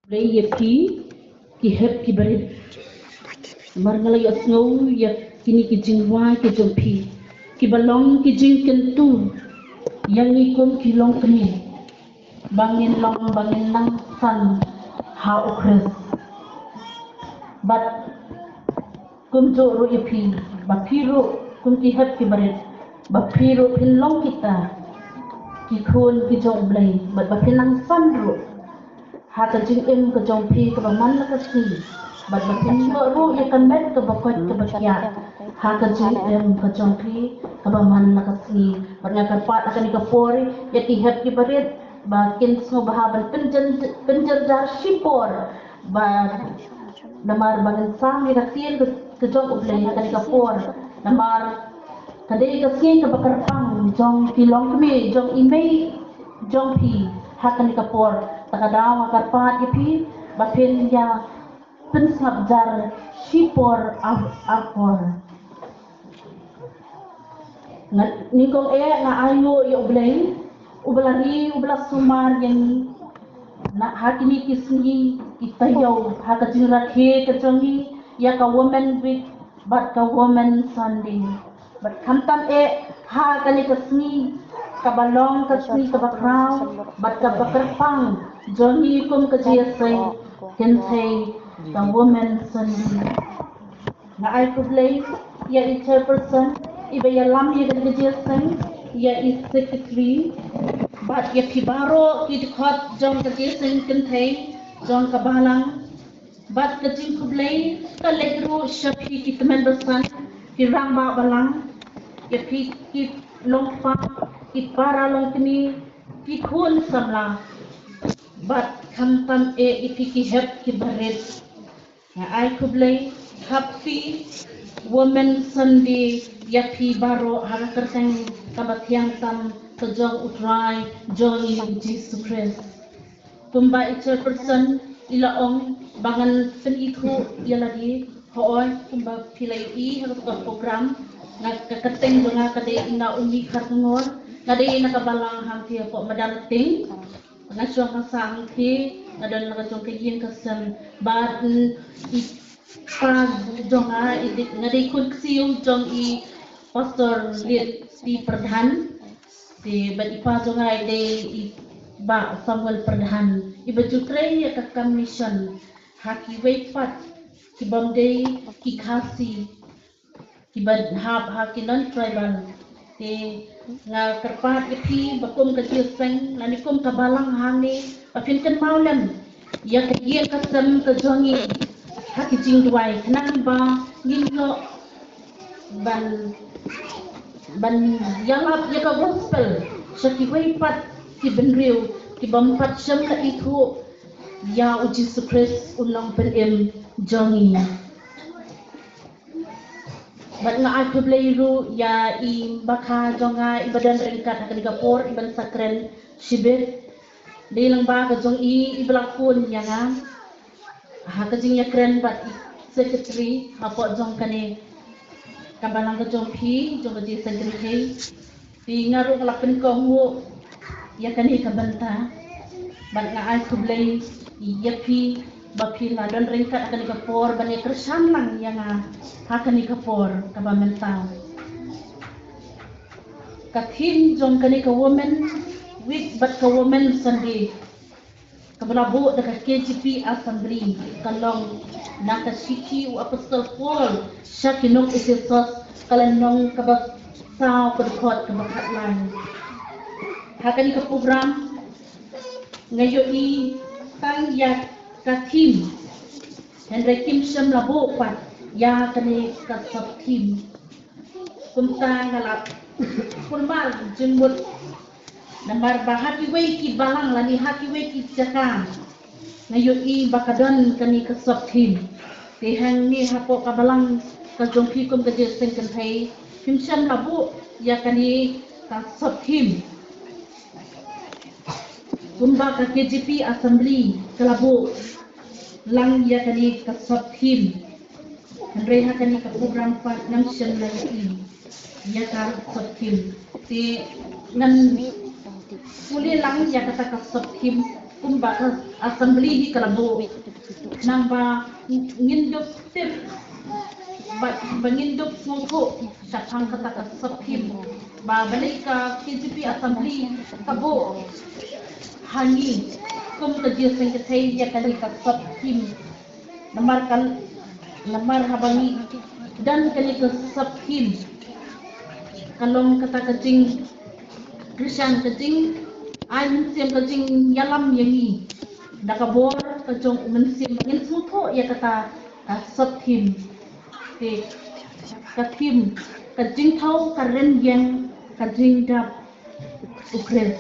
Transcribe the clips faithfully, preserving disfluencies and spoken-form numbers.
Blei ïa phi ki hep ki barit. Namar nga la ïohsngew ïa kine ki jingrwai ki jong phi, kiba long ki jingkyntu ïa ngi kum ki longkmie, ba ngin long, ba ngin nang san ha U Khrist. Bad kumjuh ruh ïa phi, ba phi ruh kum ki hep ki barit, ba phi ruh phin long kita ki khun ki jong U Blei, bad ba phin nang san ruh ha ka jingim ka jong phi kaba man la ka sngi, bad ba phin ïoh ruh ïa ka met kaba koit kaba khiah ha ka jingim ka jong phi kaba man la ka sngi. Bad nga kyrpad ha kane ka por ïa ki hep ki barit ba kin sngewbha ban pynjynjar, pynjynjar shipor, ba namar ba ngin sam ïa ka ktien ka, ka jong U Blei ha kane ka por. Namar ka dei ka sngi kaba kyrpang jong ki longkmie, jong i mei jong phi ha kane ka por. Ta ka daw nga kyrpad ïa phi ba phin ïa pynsngap jar shipor ar, ar por. Nga, nyngkong eh nga aïu ïa U Blei uba la ri, uba la sumar ïa ngi na ha kine ki sngi ki taïew ha ka jingrakhe ka jong ngi ïa ka Women Week bad ka Women Sunday. Bad khamtam eh ha kane ka sngi kaba long ka sngi kaba khraw bad kaba kyrpang jong ngi kum ka jingïaseng kynthei, ka Women Sunday. Nga ai khublei ïa i chairperson iba ïalam ïa kane ka jingïaseng, ïa i secretary, bad ïa phi baroh ki dkhot jong ka jingïaseng kynthei jong ka balang. Bad ka jingkhublei ka leit ruh sha phi ki tymmen basan, ki rangbah balang, ïa phi ki longkpa, ki para longkmie, ki khun samla. Bad khamtam eh ïa phi ki hep ki barit. Nga ai khublei, Happy Women Sunday ïa phi baroh ha ka kyrteng kaba thiang tam ka jong U Trai jong ngi U Jisu Khrist. Kumba i chairperson i la ong ba ngan pynithuh ïa lade, hooid, kumba phi la ïohi ha ka program, nga, ka kyrteng jong nga ka dei i Naomi Kharkongor, nga dei na ka balang hangtei hapoh Madan Ting. Nga shong ha sah hangtei, nga don la ka jong ka ïing ka sem, bad, mm, i pa jong nga, i dei, nga dei khun ksiew jong i Pastor Liet T Pradhan. Te bad i pa jong nga i dei i Bah Samuel Pradhan, iba ju trei ïa ka kam mission ha kiwei pat ki bym dei ki Khasi kiba hap ha ki non-tribal. Te nga kyrpad ïa phi ba kum ka jingïaseng lane kum ka balang hangne ba phin kynmaw lem ïa ka ïing ka sem ka jong ngi ha ki jingduwai, khnang ba ngin ïoh ban, ban ïalap ïa ka gospel sha kiwei pat ki bynriew ki bym pat shym la ithuh ïa U Jisu Khrist U Nongpynim jong ngi. Bad nga ai khublei ruh ïa i bakha jong nga iba don ryngkat ha kane ka por iban sa kren shibit. Dei lang ba ka jong i iba la phone ïa nga ha ka jingïakren bad i secretary hapoh jong kane ka balang ka jong phi jong ka jingïaseng kynthei. Te nga ruh nga la pynkohnguh ïa kane ka bynta. Bad nga ai khublei ïa phi ba phi la don ryngkat ha kane ka por ban ïakyrshan lang ïa nga ha kane ka por kaba mynta. Ka theme jong kane ka Women Week bad ka Women Sunday kaba la buh da ka K J P Assembly ka long Na ka shithi u Apostol Paul sha ki nong Ephesos, ka lynnong kaba saw, ka dkhot kaba khatlai. Ha kane ka program nga ïohi tang ïa ka theme, hynrei kim shym la buh pat ïa kane ka sub theme. Kumta nga la kulmar jingmut namar ba ha kiwei ki balang lane ha kiwei ki jaka nga ïohi ba ka don kane ka sub theme. Te hangne hapoh ka balang ka jong phi kum ka jingïaseng kynthei, phim shym la buh ïa kane ka sub theme. Kumba ka K J P Assembly ka la buh lang ïa kane ka sub theme. Hynrei ha kane ka program pat ngam shym la ïohi ïa ka sub theme. Te ngan pule lang ïa kata ka sub theme kumba ka assembly hi ka la buh. Nangba ngin dup tip, ba, ba ngin dup sngewthuh shaphang kata ka sopthim, ba balei ka K J P assembly ka buh ha ngi kum ka jingseng ka thei ïa kane ka sopthim. Namar ka, namar haba ngi don kane ka sopthim, ka long kata ka jingkyrshan, ka jingai mynsiem, ka jingïalam ïa ngi da ka bor ka jong u Mynsiem ba ngin sngewthuh ïa kata ka sopthim. Te ka thim, ka jingthaw ka rynïeng, ka jingdap u Khrist.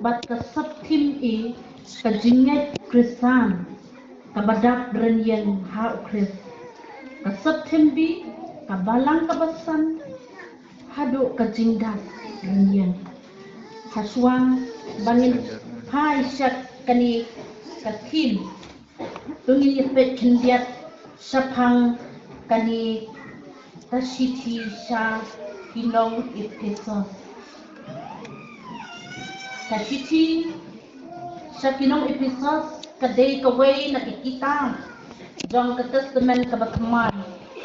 Bad ka sopthim i, ka jingngeit Khristan kaba dap rynïeng ha u Khrist. Ka sopthim bi, ka balang kaba san haduh ka jingdap rynïeng. Hashwa ba ngin phai sha kane ka thim, to ngin ïa peit khyndiat shaphang kane ka shithi sha ki nong Ephesos. Ka shithi sha ki nong Ephesos ka dei kawei na ki kitab jong ka Testament kaba thymmai,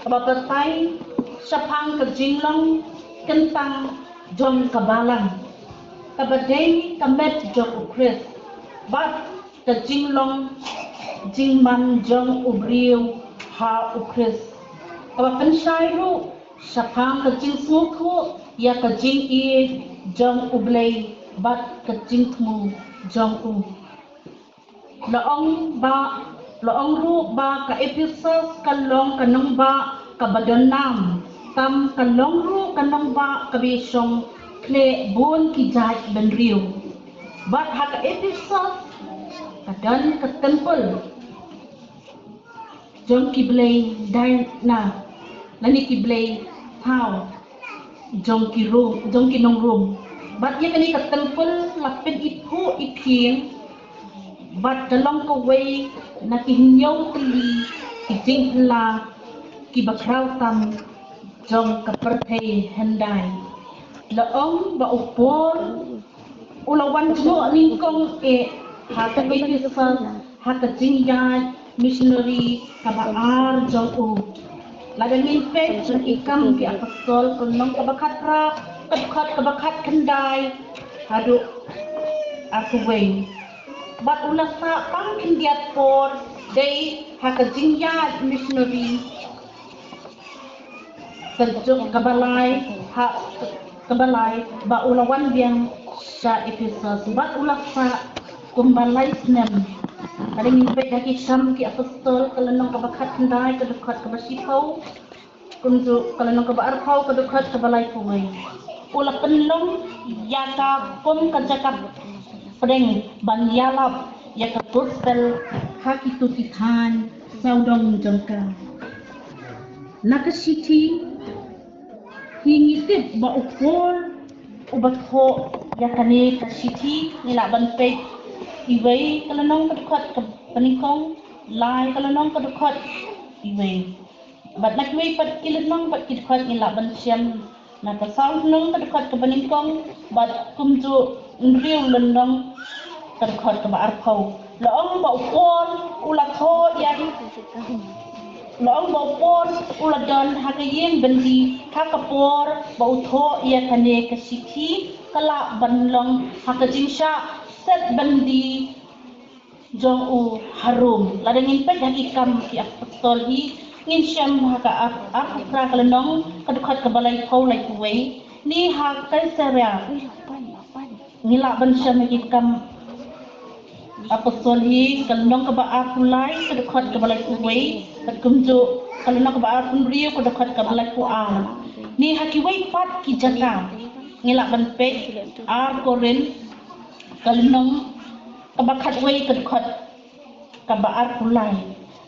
kaba batai shaphang ka jinglong kyntang jong ka balang, kaba dei ka met jong u Khrist, bad ka jinglong jingman jong u briew ha u Khrist, kaba pynshai ruh shaphang ka jingsngewthuh ïa ka jingïeit jong U Blei bad ka jingthmu jong u. La ong ba, la ong ruh ba ka Ephesos ka long ka nongbah kaba don nam, tam ka long ruh ka nongbah kaba shong khleh bun ki jait bynriew. Bad ha ka Ephesos ka don ka templ jong ki blei Diana, lane ki blei thaw jong ki Rom, jong ki nong Rom. Bad ïa kane ka templ la pynithuh ithiang bad ka long kawei na ki hynñiew tylli ki jingphylla kiba khraw tam jong ka pyrthei hyndai. La ong ba u Paul u la wan jngoh nyngkong eh ha ka Ephesos ha ka jingïaid missionary kaba ar jong u. Lada ngin peit na ki Kam ki Apostol ka lynnong kaba khatphra, ka dkhot kaba khatkhyndai haduh arphew wei. Bad u la sah tang khyndiat por dei ha ka jingïaid missionary ka jong kaba lai, ha, kaba lai ba u la wan biang sha Ephesos bad u la sah kumba lai snem. Lada ngin peit ha ki Kam ki Apostol ka lynnong kaba khatkhyndai ka dkhot kaba shiphew, kumjuh ka lynnong kaba arphew ka dkhot kaba laiphew wei. U la pynlong ïa ka kum ka jaka pdeng ban ïalap ïa ka gospel ha kito ki thaiñ sawdong jong ka. Na ka shithi hi ngi tip ba u Paul uba thoh ïa kane ka shithi, ngi lah ban peit iwei ka lynnong ka dkhot kaba nyngkong, lai ka lynnong ka dkhot iwei. Bad na kiwei pat ki lynnong bad ki dkhot ngi lah ban shem na ka saw lynnong ka dkhot kaba nyngkong bad kumjuh hynriew lynnong ka dkhot kaba arphew. La ong ba u Paul u la thoh ïa, la ong ba u Paul u la don ha ka ïing byndi ha ka por ba u thoh ïa kane ka shithi, ka lah ban long ha ka jingshah set byndi jong u ha Rom. Lada ngin peit ha ki Kam ki Apostol hi, ngin shem ha ka ar, arphew phra ka lynnong ka dkhot kaba laiphew, laiphew wei. Ni ha Kaisaria ngi lah ban shem ha ki Kam Apostol hi ka lynnong kaba arphew lai ka dkhot kaba laiphew wei, bad kumjuh ka lynnong kaba arphew hynriew ka dkhot kaba laiphew ar. Ni ha kiwei pat ki jaka ngi lah ban peit, ar Korinth ka lynnong kaba khatwei ka dkhot kaba arphew lai.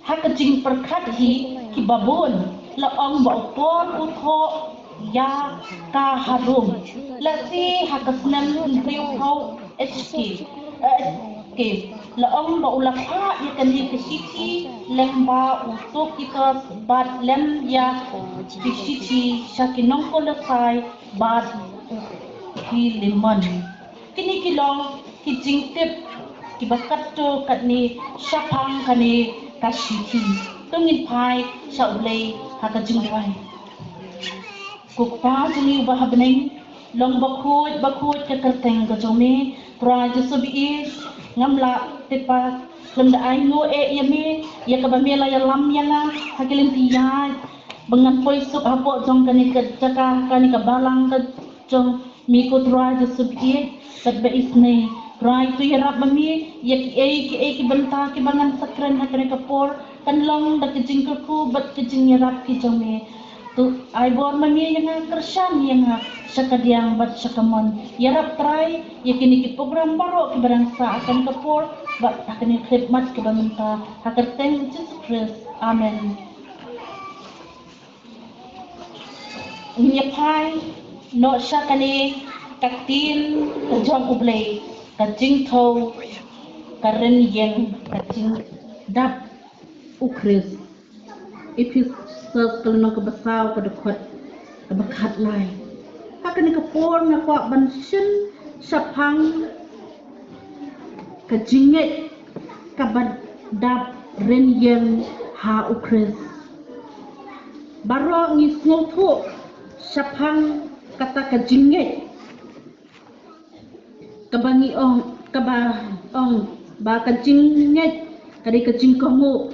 Ha ka jingpyrkhat hi kiba bun la ong ba u Paul u thoh ïa ka ha Rom. Lehse ha ka snem hynriewphew H K, eh, H K la ong ba u la phah ïa kane ka shithi lyngba u Tacitus bad lem ïa ki shithi sha ki nong Kolosai bad u Philemon. Kine ki long ki jingtip kiba katto katne shaphang kane ka shithi. To ngin phai sha U Blei ha ka jingduwai. Ko Kpa jong ngi uba ha bneng, long bakhuid bakhuid ka kyrteng ka jong me. Trai Jisu Khrist, ngam lah tip ba khlem da ainguh eh ïa me, ïa kaba me la ïalam ïa nga ha ki lynti ïaid ba ngan poi suk hapoh jong kane ka jaka, kane ka balang ka jong me, ko Trai Jisu Khrist. Bad ba isynei, Trai, to ïarap ma me ïa kiei kiei ki bynta kiba ngan sa kren ha kane ka por kan long da ka jingkyrkhu bad ka jingïarap ki jong me. To ai bor ma me ïa nga, kyrshan ïa nga sha ka diang bad sha ka mon. Ïarap, Trai, ïa kine ki program baroh kiba dang sah ha kane ka por bad ha kane ka khlieh mat kaba mynta, ha ka kyrteng Jisu Khrist. Amen. Ngin ïa phai noh sha kane ka ktien ka jong U Blei, ka jingthew ka rynïeng, ka jingdap U Khrist. Ephesus ka lynnong kaba saw, ka dkhot kaba khatlai. Ha kane ka por nga kwah ban shim shaphang ka jingngeit kaba dap rynïeng ha U Khrist. Baroh ngi sngewthuh shaphang kata ka jingngeit, kaba ngi ong, kaba ong ba ka jingngeit ka dei ka jingkohnguh,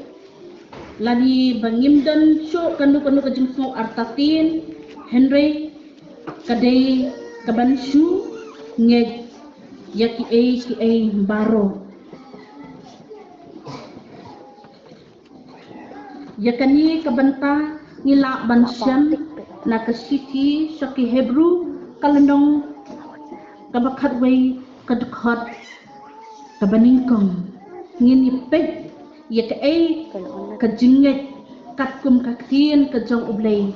lane ba ngim don shuh kano kano ka jingsngew artatien, hynrei ka dei kaban shu ngeit ïa kiei kiei baroh. Ïa kane ka bynta ngi lah ban shem na ka shithi sha ki Hebru, ka lynnong kaba khatwei, ka dkhot kaba nyngkong. Ngin ïa peit ïa kaei ka jingngeit katkum ka ktien ka jong U Blei.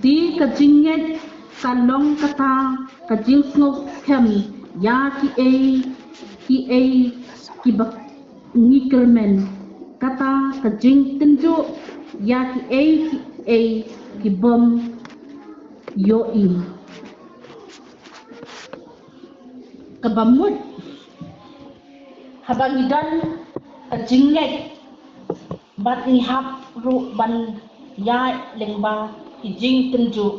Te ka jingngeit ka long kata ka jingsngewskhem ïa kiei kiei kiba ngi kyrmen, kata ka jingtynjuh ïa kiei kiei kibym ïohi. Kaba mut, haba ngi don ka jingngeit bad ngi hap ruh ban ïaid lyngba ki jingtynjuh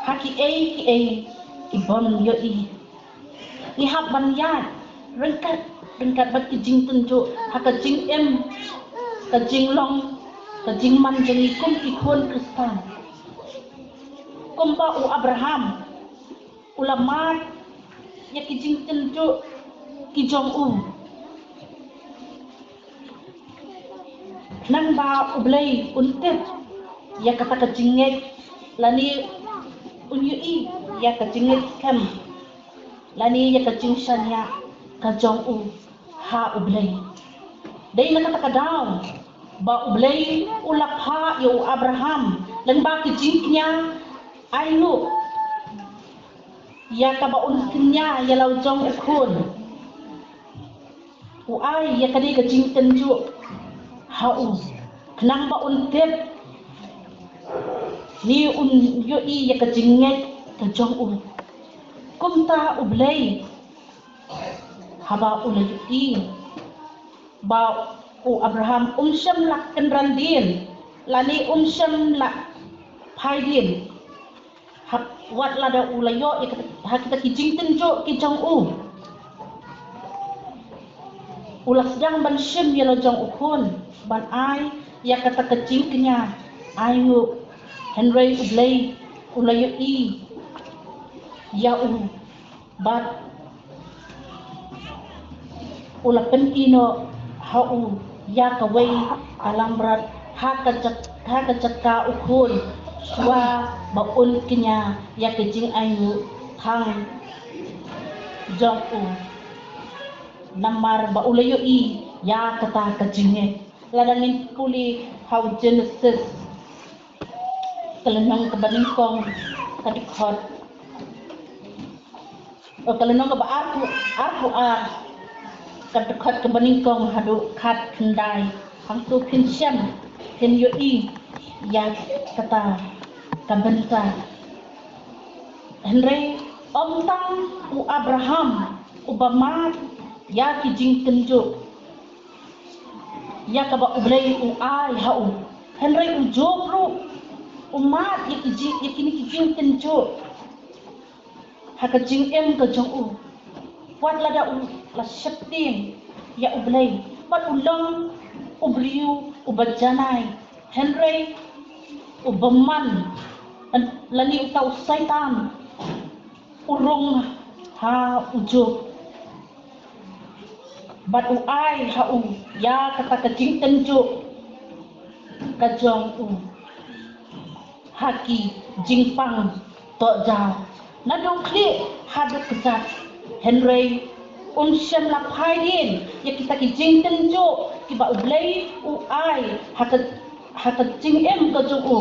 ha kiei kiei kibym ïohi. Ngi hap ban ïaid ryngkat, ryngkat bad ki jingtynjuh ha ka jingim, ka jinglong, ka jingman jong ngi kum ki khun Khristan. Kumba u Abraham u la mad ïa ki jingtynjuh ki jong u, khnang ba U Blei un tip ïa kata ka jingngeit, lane un ïohi ïa ka jingngeit skhem, lane ïa ka jingshaniah ka jong u ha U Blei. Dei na kata ka daw ba U Blei u la phah ïa u Abraham lyngba ki jingkñia, ainguh ïa kaba un kñia ïa la u jong u khun. U ai ïa kane ka jingtynjuh ha u, khnang ba un tip ne un ïohi ïa ka jingngeit ka jong u. Kumta U Blei, haba u la ïohi ba u Abraham um shym la kynran dien, lane um shym la phai dien, ha, wat lada u la ïoh ïa kita, ha kita ki jingtynjuh ki jong u, u la sdang ban shim ïa la jong u khun ban ai ïa kata ka jingkñia, ainguh, hynrei U Blei u la ïohi ïa u bad u la pyni noh ha u ïa kawei ka langbrot ha ka jaka, ha ka jaka u khun, shuwa ba un kñia ïa ka jingainguh tang jong u, namar ba u la ïohi ïa kata ka jingngeit. Lada ngin pule ha u Genesis, ka lynnong kaba nyngkong, ka dkhot, oh, ka lynnong kaba arphew, arphew ar, ka dkhot kaba nyngkong haduh khatkhyndai. Hangto phin shem, phin ïohi ïa kata ka bynta. Hynrei Ym tang u Abraham uba mad ïa ki jingtynjuh ïa kaba U Blei u ai ha u, hynrei u Job ruh u mad ïa ki jing, ïa kine ki jingtynjuh ha ka jingim ka jong u. Wat lada u la sheptieng ïa U Blei, wat u long u briew uba janai, hynrei u bymman, lane uta u Soitan u rung ha u Job. Bad u ai ha u ïa kata ka jingtynjuh ka jong u ha ki jingpang tohjaw, naduh khlieh haduh kjat. Hynrei um shym la phai dien ïa kita ki jingtynjuh kiba U Blei u ai ha ka, ha ka jingim ka jong u.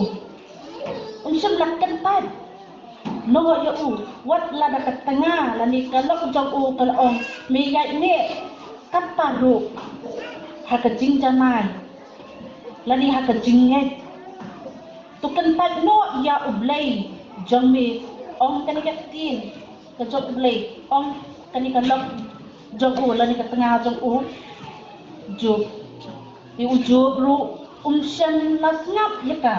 Um shym la kyntait noh ïa u, wat lada ka tnga lane ka lok jong u ka la ong, me ïaid ne katta ruh ha ka jingjanai lane ha ka jingngeit. To kyntait noh ïa U Blei jong me, ong kane ka ktien ka jong U Blei, ong kane ka lok jong u lane ka tnga jong u Job. Te u Job ruh um shym la sngap ïa ka,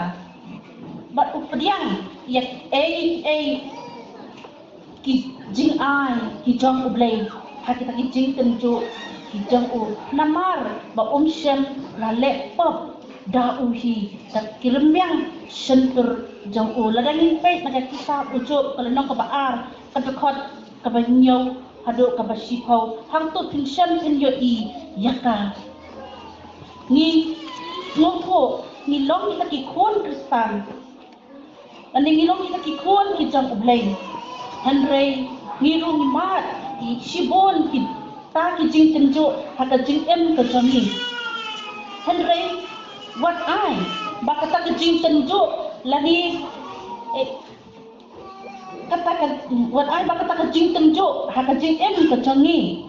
bad u pdiang ïa ei ei ki jingai ki jong U Blei ha kita ki jingtynjuh ki jong u, namar ba um shym la leh pop da u hi, da ki rmiang shyntur jong u. Lada ngin peit na ka kitab u Job ka lynnong kaba ar, ka dkhot kaba hynñiew haduh kaba shiphew, hangto phin shem phin ïohi ïa ka. Ngi, ngi long kita ki khun Khristan, lane ngi long kita ki khun ki jong U Blei, hynrei ngi ruh ngi mad ïa shibun kita ki jingtynjuh ha ka jingim ka jong ngi. Hynrei wat ai ba kata ka jingtynjuh lane, eh, kata ka, wat ai ba kata ka jingtynjuh ha ka jingim ka jong ngi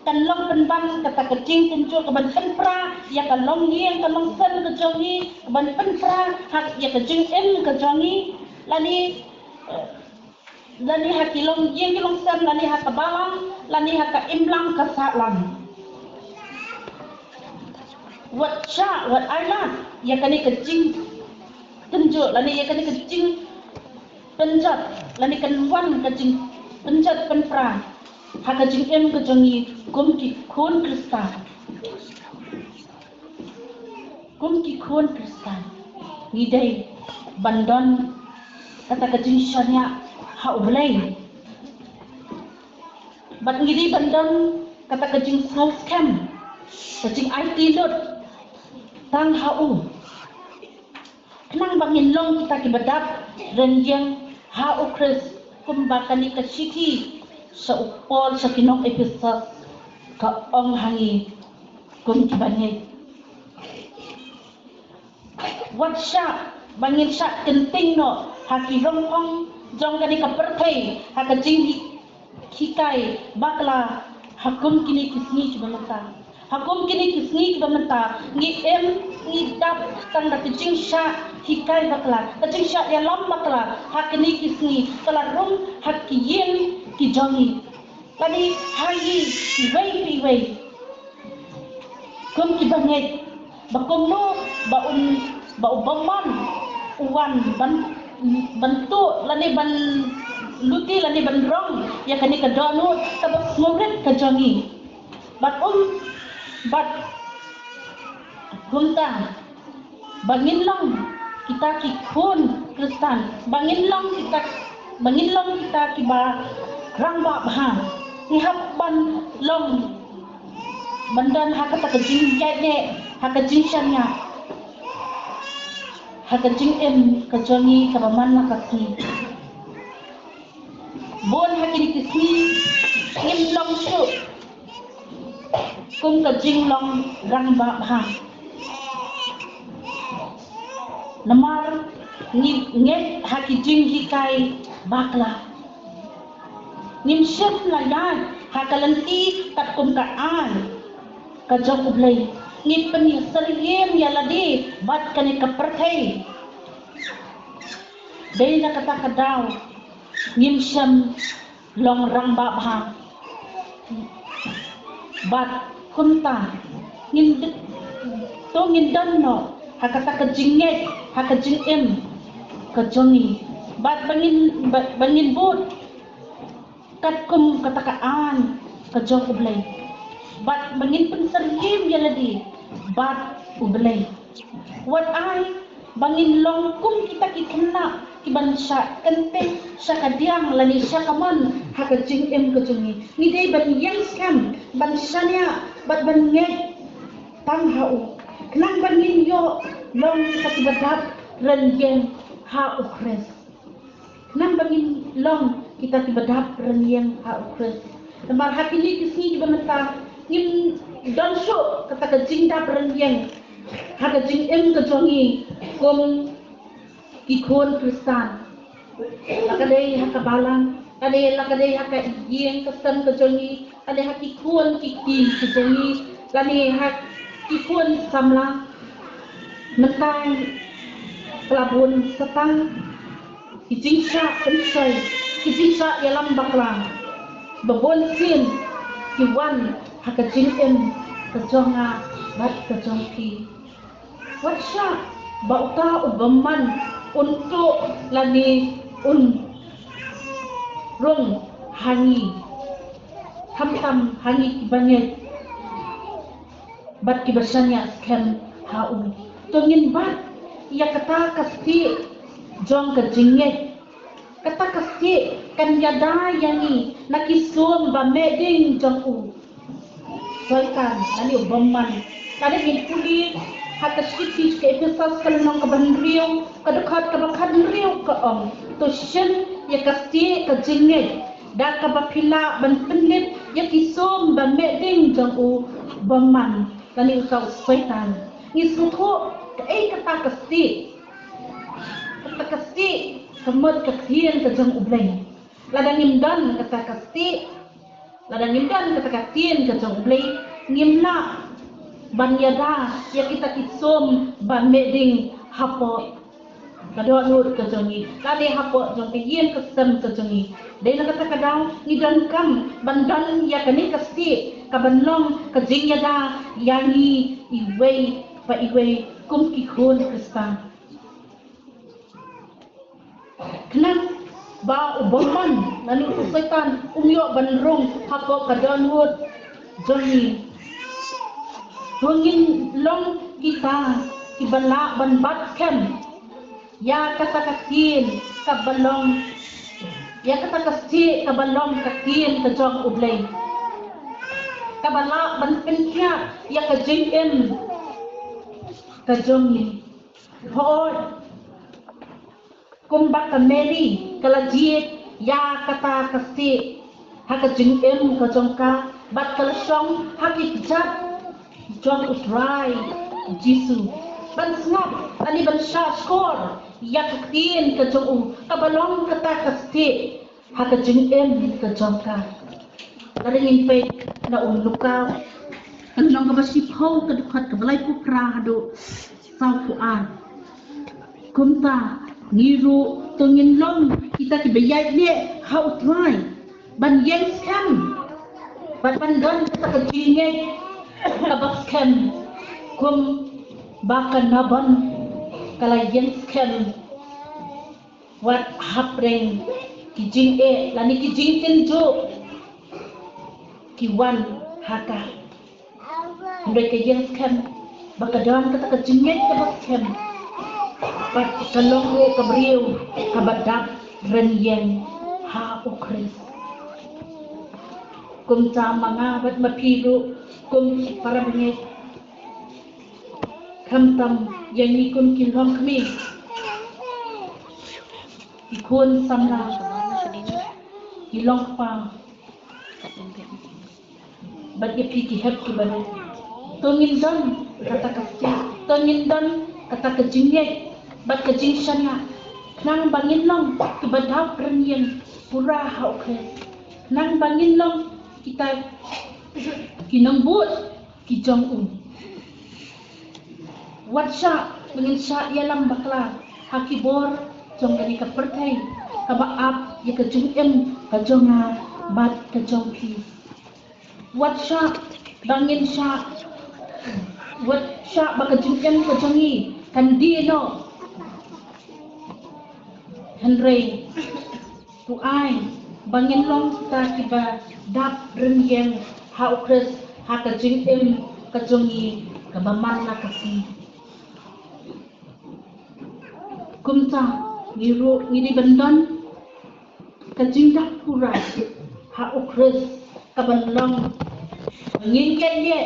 kan long pynban kata ka jingtynjuh kaban pynpra ïa ka longïing ka longsem ka jong ngi, kaban pynpra ha ïa ka jingim ka jong ngi, lane, eh, lane ha ki longïing ki longsem, lane ha ka balang, lane ha ka imlang ka sahlang. Wat shah, wat ai lad ïa kane ka jingtynjuh lane ïa kane ka jingpynjot, lane kan wan ka jingpynjot pynpra ha ka jingim ka jong ngi kum ki khun Khristan. Kum ki khun Khristan, ngi dei ban don kata ka jingshaniah ha U Blei, bad ngi dei ban don kata ka jingsngewskhem, ka jingaiti lut tang ha u. Khnang ba ngin long kita kiba dap rynïeng ha U Khrist, kumba kane ka shithi sha u Paul sha ki nong Ephesos ka ong ha ngi kum kiba ngeit. Wat shah ba ngin shah kynting noh ha ki rong ong jong kane ka pyrthei, ha ka jinghikai bakla ha kum kine ki sngi kiba mynta. Ha kum kine ki sngi kiba mynta ngi im, ngi dap tang da ka jingshah hikai bakla, ka jingshah ïalam bakla ha kine ki sngi, ka la rung ha ki ïing ki jong ngi, lane ha ïing iwei pa iwei. Kum kiba ngeit ba kumno ba un, ba u bymman u wan ban, ban tuh lane ban luti lane ban rong ïa kane ka dohnud kaba sngewrit ka jong ngi. Bad um, bad kumta ba ngin long kita ki khun Khristan, ba ngin long kita, ba ngin long kita kiba rangbah bha. Ngi hap ban long, ban don ha kata ka jingïaid ne, ha ka jingshaniah, ha ka jingim ka jong ngi kaba man la ka sngi. Bun ha kine ki sngi ngim long shuh kum ka jinglong rangbah bha, namar ngi ngeit ha ki jinghikai bakla. Ngim shym la ïaid ha ka lynti katkum ka aiñ ka jong U Blei. Ngi pynïasyriem ïa lade bad kane ka pyrthei. Dei na kata ka daw ngim shym long rangbah bha. Bad kumta ngin d- to ngin don noh ha kata ka jingngeit ha ka jingim ka jong ngi. Bad ba ngin ba, ba ngin bud katkum kata ka aiñ ka jong U Blei. Bad ba ngin pynsyriem ïa lade bad U Blei. Wat ai ba ngin long kum kita ki khynnah kiban shah kynthei sha kadiang lane sha kamon ha ka jingim ka jong ngi. Ngi dei ban ïeng skhem, ban shaniah bad ban ngeit tang ha u, khnang ba ngin ïoh long kita kiba dap rynïeng ha U Khrist. Khnang ba ngin long kita kiba dap rynïeng ha U Khrist. Namar ha kine ki sngi kiba mynta ngim don shuh kata ka jingdap rynïeng ha ka jingim ka jong ngi kum ki khun Khristan. La ka dei ha ka balang, la dei la ka dei ha ka ïing ka sem ka jong ngi, lane ha ki khun ki kti ki jong ngi, lane ha ki khun samla. Mynta ka la bun sa tang ki jingshah pynshoi, ki jingshah ïalam bakla ba bun sien ki wan ha ka jingim ka jong nga bad ka jong phi. Wat shah ba uta u bymman un tuh lane un rung ha ngi, khamtam ha ngi kiba ngeit bad kiba shaniah skhem ha u. To ngin bat ïa kata ka stieh jong ka jingngeit. Kata ka stieh kan ïada ïa ngi na ki sum ba meh ding jong u Soitan, lane u bymman. Lada ngin pule ha ka shithi sha ki Ephesos ka lynnong kaba hynriew, ka dkhot kaba khathynriew ka ong, to shim ïa ka stieh ka jingngeit da kaba phi lah ban pynlip ïa ki sum ba meh ding jong u bymman, lane uta u Soitan. Ngi sngewthuh kaei kata ka stieh. Kata ka stieh ka mut ka ktien ka jong U Blei. Lada ngim don kata ka stieh, lada ngim don kata ka ktien ka jong U Blei, ngim lah ban ïada ïa kita ki sum ba meh ding hapoh ka dohnud ka jong ngi, lane hapoh jong ka ïing ka sem ka jong ngi. Dei na kata ka daw ngi donkam ban don ïa kane ka stieh kaban long ka jingïada ïa ngi iwei pa iwei kum ki khun Khristan. Khnang ba u bymman lane u Soitan um ïoh ban rung hapoh ka dohnud jong ngi. To ngin long kita kiba lah ban bat skhem ïa kata ka ktien kaba long, ïa kata ka stieh kaba long ka ktien ka jong U Blei, kaba lah ban pynkhiah ïa ka jingim ka jong ngi. Hooid, kumba ka Mary ka la jied ïa kata ka stieh ha ka jingim ka jong ka, bad ka la shong ha ki kjat jong U Trai Jisu ban sngap lane ban shah shkor ïa ka ktien ka jong u, kaba long kata ka stieh ha ka jingim ka jong ka. Lada ngin peit na u Luka ka lynnong kaba shiphew, ka dkhot kaba laiphew phra haduh sawphew ar. Kumta ngi ruh to ngin long kita kiba ïaid leh ha U Trai ban ïeng skhem bad ban don kata ka jingngeit kaba skhem kumba ka Nabon ka la ïeng skhem wat hapdeng ki jingeh lane ki jingtynjuh ki wan ha ka. Hynrei ka ïeng skhem ba ka don kata ka jingngeit kaba skhem bad ka long ruh ka briew kaba dap rynïeng ha U Khrist. Kumta ma nga bad ma phi ruh kum ki para bangeit, khamtam ïa ngi kum ki longkmie, ki khun samla, ki longkpa, bad ïa phi ki hep ki barit, to ngin don kata ka stieh, to ngin don kata ka jingngeit bad ka jingshaniah, khnang ba ngin long kiba dap rynïeng pura ha U Khrist, khnang ba ngin long kita ki nongbud ki jong u. Wat shah ba ngin shah ïalam bakla ha ki bor jong kane ka pyrthei. kaba ap ïa ka jingim ka jong nga bad ka jong phi. Wat shah ba ngin shah, wat shah ba ka jingim ka jong ngi kan die noh. Hynrei to ai ba ngin long kita kiba dap rynïeng ha U Khrist ha ka jingim ka jong ngi kaba man la ka sngi. Kumta ngi ruh ngi dei ban don ka jingdap pura ha U Khrist, kaba long ba ngin ïaid leh,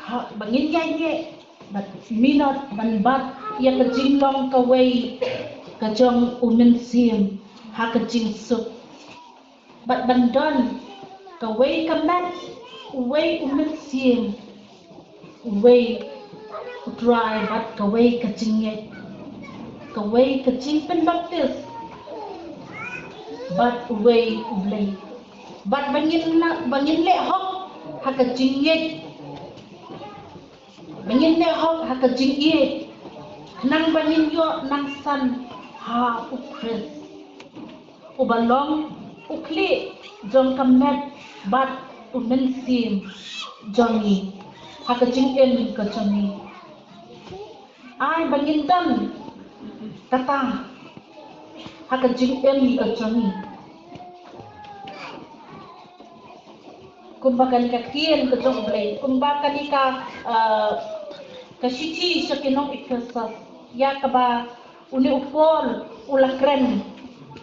ha, ba ngin ïaid leh bad minot ban bat ïa ka jinglong kawei ka jong U Mynsiem ha ka jingsuk. Bad ban don kawei ka met, uwei U Mynsiem, uwei U Trai bad kawei ka jingngeit, kawei ka jingpynbaptis bad uwei U Blei. Bad ba ngin na, ba ngin leh hok ha ka jingngeit, ba ngin leh hok ha ka jingïeit, khnang ba ngin ïoh nangsan ha U Khrist, uba long u khlieh jong ka met bad U Mynsiem jong ngi ha ka jingim ka jong ngi. Ai ba ngin don kata ha ka jingim ka jong ngi. Kumba kane ka ktien ka jong U Blei, kumba kane ka, ah, ka shithi sha ki nong Ephesos, ïa kaba une u Paul u la kren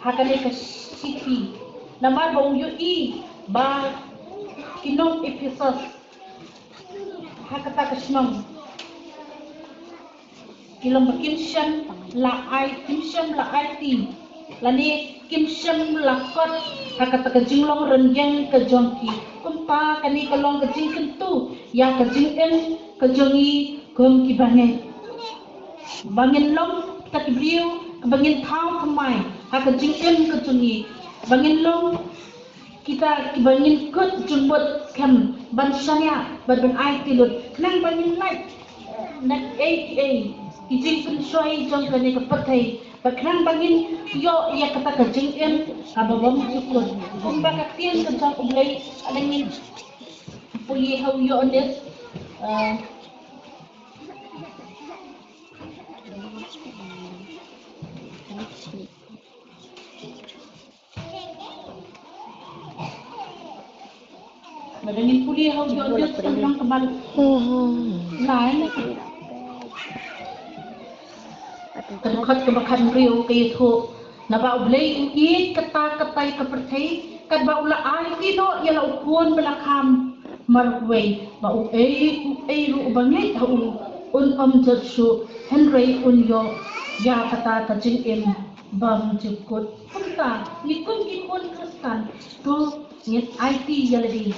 ha kane ka shithi. Namar ba u ïohi ba ki nong Ephesos ha kata ka shnong ki long ba kim shym la ai, kim shym la aiti, lane kim shym la kot ha kata ka jinglong rynïeng ka jong ki. Kumta kane ka long ka jingkyntu ïa ka jingim ka jong ngi kum ki bangeit. Ba ngin long kita ki briew ba ngin thaw thymmai ha ka jingim ka jong ngi. Ba ngin long kita kiba ngin kut jingmut khlem ban shaniah bad ban aiti lut, khnang ba ngin lait na kiei kiei ki jingpynshoi jong kane ka pyrthei, bad khnang ba ngin ïoh ïa kata ka jingim kaba bymjukut. Kumba ka ktien ka jong U Blei, lada ngin pule ha u Ïoannis, eh, Lada ngin pule ha u Ïoannis ka lynnong kaba lai, ka dkhot kaba khatbriew ka ïathuh, naba U Blei u ïeit katta katta ïa ka pyrthei, katba u la aiti noh ïa la u Khun ba la kham marwei, ba uei uei ruh uba ngeit ha u un ym jot shuh, hynrei un ïoh ïa kata ka jingim bymjukut. Kumta ngi kum ki khun Khristan, to ngin aiti ïa lade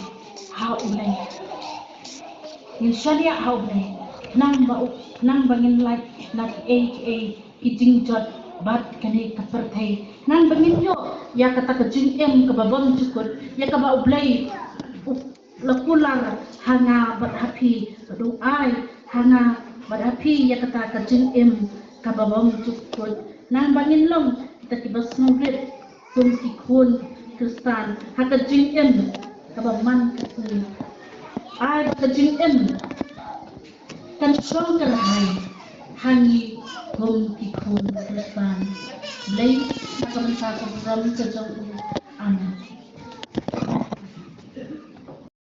ha U Blei. Ngin shaniah ha U Blei, khnang ba u, khnang ba ngin lait na kiei kiei ki jingjot bad kane ka pyrthei, khnang ba ngin ïoh ïa kata ka jingim kaba bymjukut, ïa kaba U Blei u la kular ha nga bad ha phi, bad u ai ha nga bad ha phi ïa kata ka jingim kaba bymjukut. Khnang ba ngin long kita kiba sngewrit kum ki khun Khristan ha ka jingim kaba man ka sngi. Ai ba ka jingim kan shong kyrhai ha ngi kum ki khun Khristan. Blei na ka bynta ka burom ka jong u. Amen.